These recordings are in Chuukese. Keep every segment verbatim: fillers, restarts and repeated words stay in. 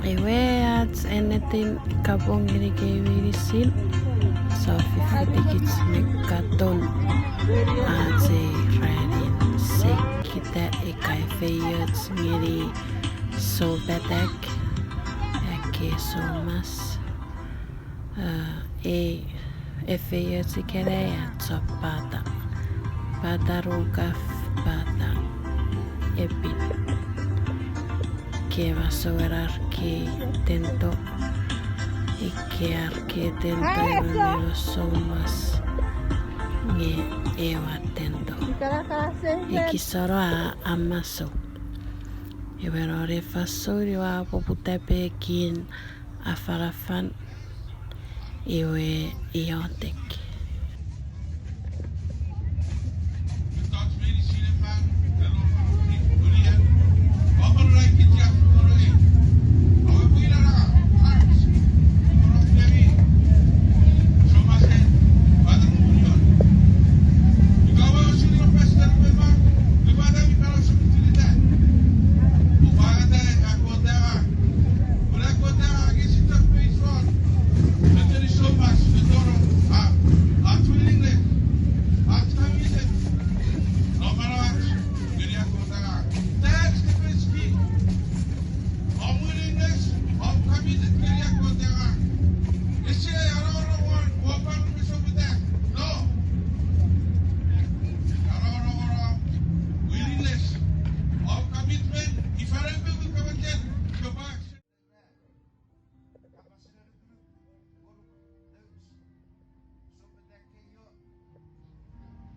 Iwe ach ennetin kapong ngeni kemi meinisin, so fifitikich me katon ach ei ranin seikita ika efeioch ngeni soupatak, ake soumas, a, ei efeioch ikenai a chok pata. Pata rukaf, pata epin. Ke masouen ar kei tento, ika ar kei tento ewe mi soumas, nge ewe tento. Ekis oro a amasoun. Iwe non ei fansoun iwe a poputa pekin afanafan iwe iotek.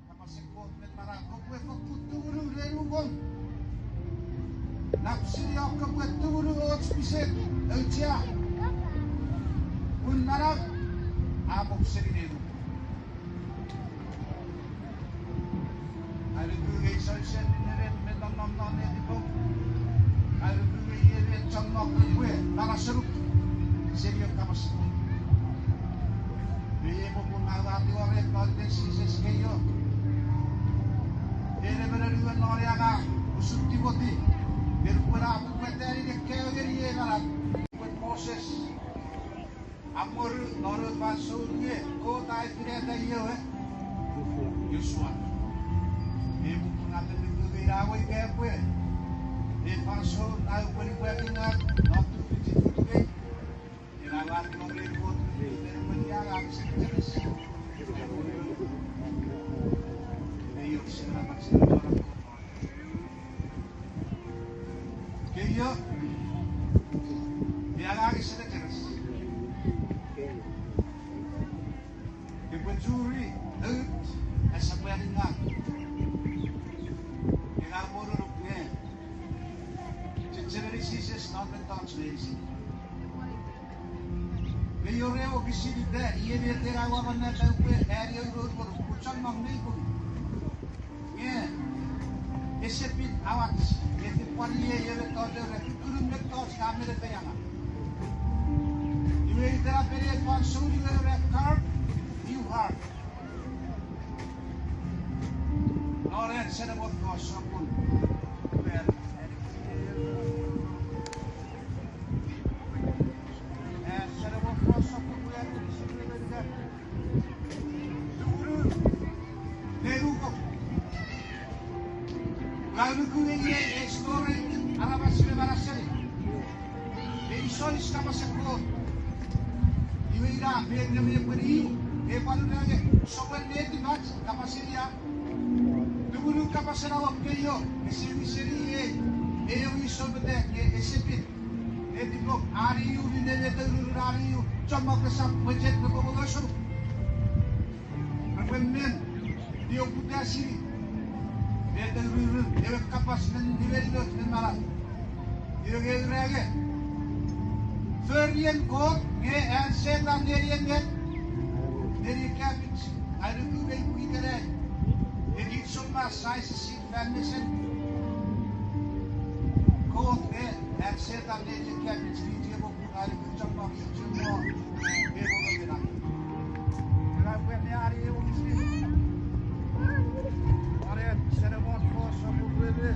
Kapasen Kot met manau, kopwe fokkun tumunu ren uwom. Nap seni om kopwe tumunu och pisen auchea. Pun manau a pop seni nenukom. Ai nuku ei sounset neren me nonnom non netipom. Ai nuku ei ere chommong kopwe manasenuk seni ewe kapas. Me ei popun ngang ua tingorei non iten Jises keion. Ere me neniwen non ei angang usun Timoti. Nge nupwen a pupweta ne kaeo ngeni ei manau. Nupwen Moses a mworu non ewe fansoun nge Kot a finata iewe Joshua. Ei popun a tenukumi ina wei pwe ei fansoun a upwe nipwakingaw non tufichin futukei. Ina ua tingorei Kot me nupwen ia a Keion, mi angangen senecheres. Epwe churi out esap aninga. Ina monunuk nge chechemeni Jises non mettoch meinisin. Me iore wokisin ita, iei met ena ua monneta upwe ani aurour ngonuk, pun chommong mei pung. Nge ese pin awach, nge fen pwan iei ewe mettoch, ewe kukkunun mettoch ka meneteianga. Iwe itenapen ei fansoun iwe ren guard your heart. Non an senemon Kot sopun. An senemon Kot sopun, tumunu nenukom. Ua nuku ei, ei story aramas me manau seni. Ei isois kapasen Kot. Iwe ina met nge me epwe ni, e pwan ura nge souen netipach kapasen ia. Tumunu kapasen Amanau keio, ese wiseni ei, ei isois metek nge ese pin. Netipom, ani u, ni nemetou rurun ani u, chommong resap mochen me komomoson. Repwe men, ni oputa sini, nemetou rurun, ewe kapas men, nimenimoch men manau. Iwe nge ura nge, forien Kot nge an Setan nenien met, nenien kapich, ai nuku mei pwikenai. Ekis soumas sa esissin fan mesen Kot nge an Setan nenien kapich, kich epwe pun ai nuku chommong ichimo, epwe pun ena. Ena pwe ne ani ewe Muslim. Are, senemon Kot sopun rere.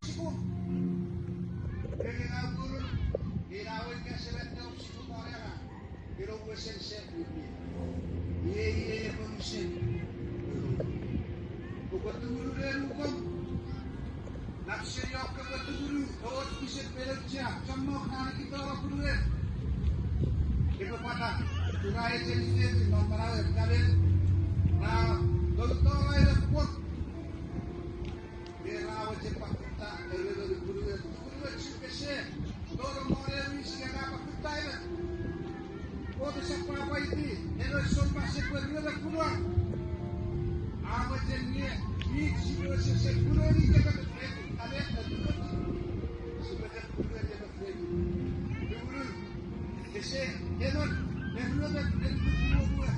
Sipun. Ika seven te opsi ko mone angang. Eno wesen se pwipwi. Iei, iei epwe wisen. Kopwe tumunu ne nukom. Nap seni om kopwe tumunu, och pwisin pene chia, chommong na nikitano punuer. Epwe pwata, ura echeni fefin non manauer, kanen, na, toltolai le pwon. Nge ra mochen pakutta, ere noni punuer, punuer chukese, toro mone wisi ena pakutta ena. Kot esap pwapwaiti, ena son masen pwe ruemon punuan. A mochen nge, mi sipwe sese punuer ika kata, ere, ere, ere, sipwe punuer ika kata. Tumunu. Ese, emon, me ruemon, me ruemon, me ruemon.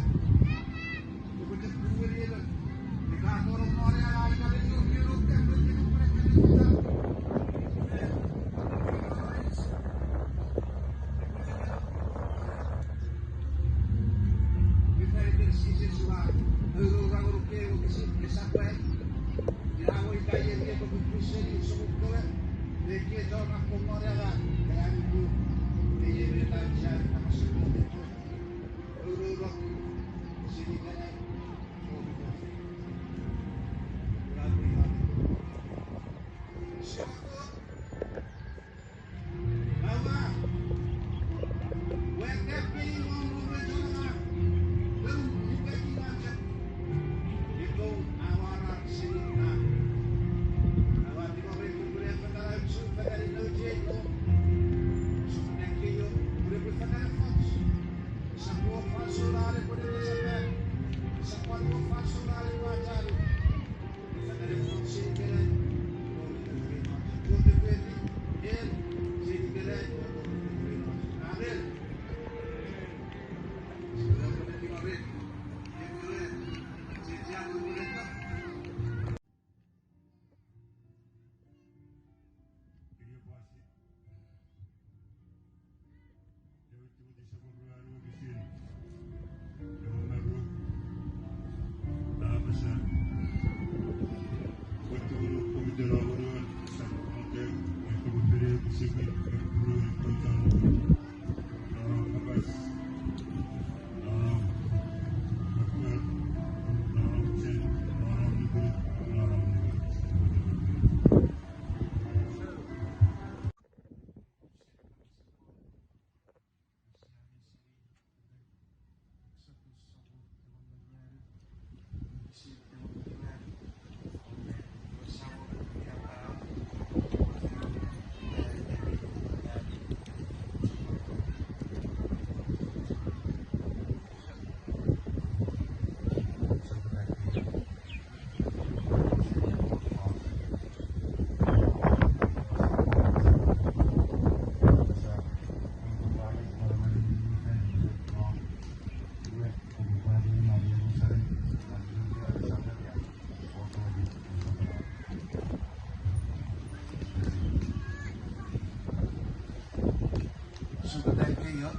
Sukatan keio.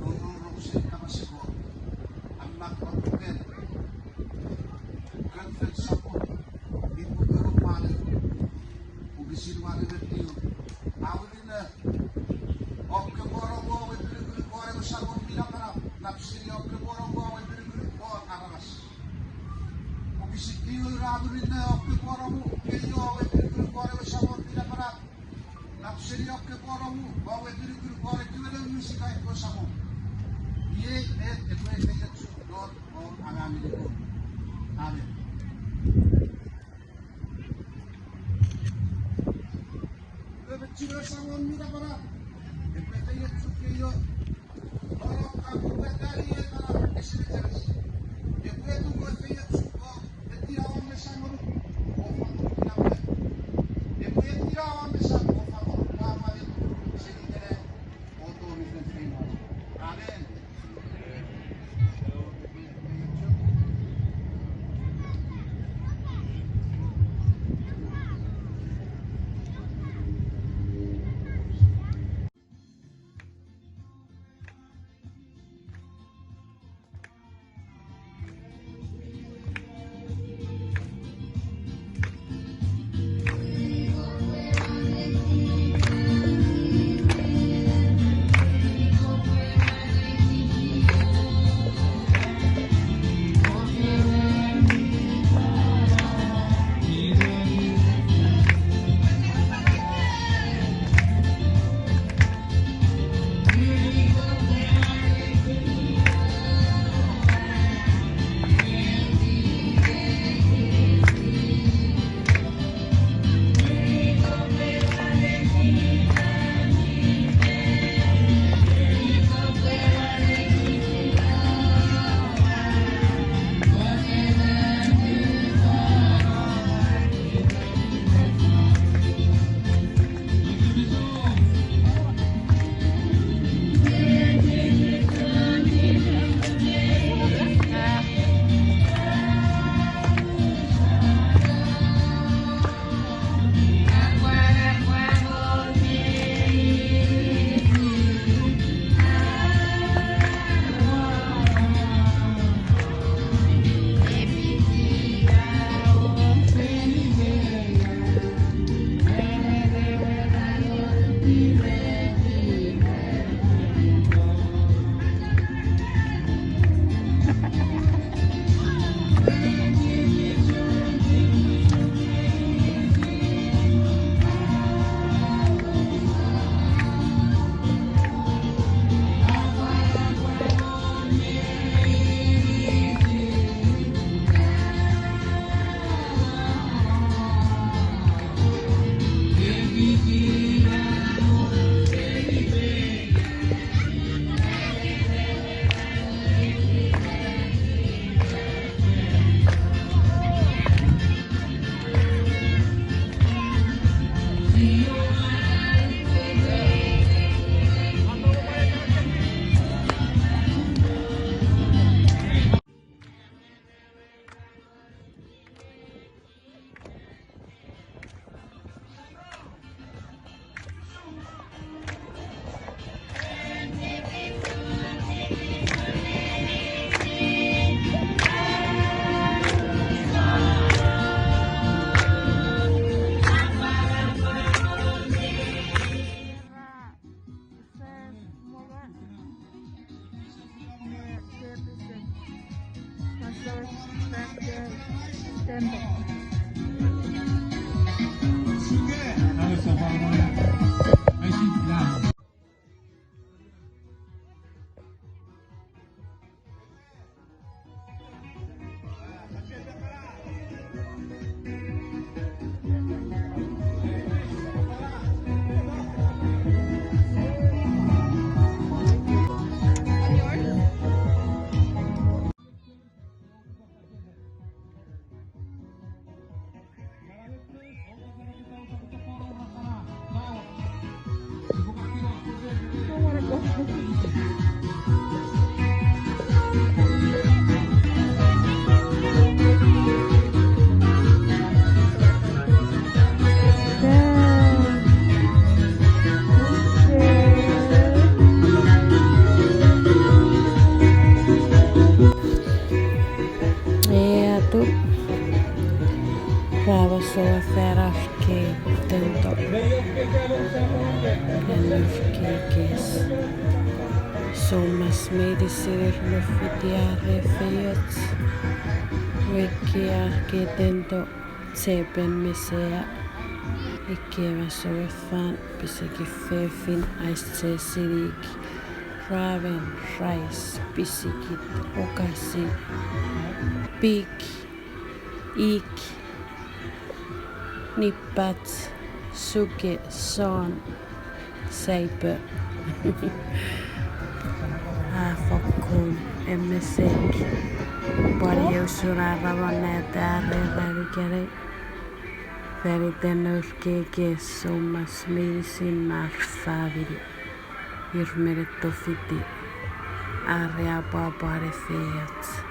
Rongorong seni kapasen Kot. Amak rokuken. Kan fen sapun. Ipu koro manu. Ukisin manu me tiu. Awirina. Okke poromu ewe pinukunukon ewe Samon mi napanap. Nap seni okke poromu ewe pinukunukon aramas. Ukisin tiu, awirina okke poromu keio ewe pinukunukon ewe Samon mi napanap. Nap seni okke poromu, owe pinukunukon ekkewe ne wisi ika ekkewe Samon. Iei met epwe efeiochu non om angang ngeni Kot. Amen. Epwe chuen Samon mi napanap. Epwe efeiochu keio. Oro kapung petani e napanap ese mecheres. Epwe tuku efeiochu Kot. Epwe tina won mesan ngonuk, o fangonuk ina pwe. Epwe tina won mesan, o fangonuk pwapwa ngonuk, seni ikenai, o tori fen feino. Amen. Eatu. Ra masoua fan ar kei tento. Fan ar kei kes. Soumas meinisin ir mi fiti ar efeioch. Wekki ar kei tento, chepen me sea. Ekkei masouen fan, pisekin fefin, ais, sesinik, ramen, rais, pisikit, okasi, pik, ik, nipach, suke, son, saipo. A fokkun emesek. Pwan iei usun ar amonnata ar ranin ikenai. Fan iten nour kei kes, soumas meinisin me ar famini. Ir mi netto fiti ar apwapwa ne feioch.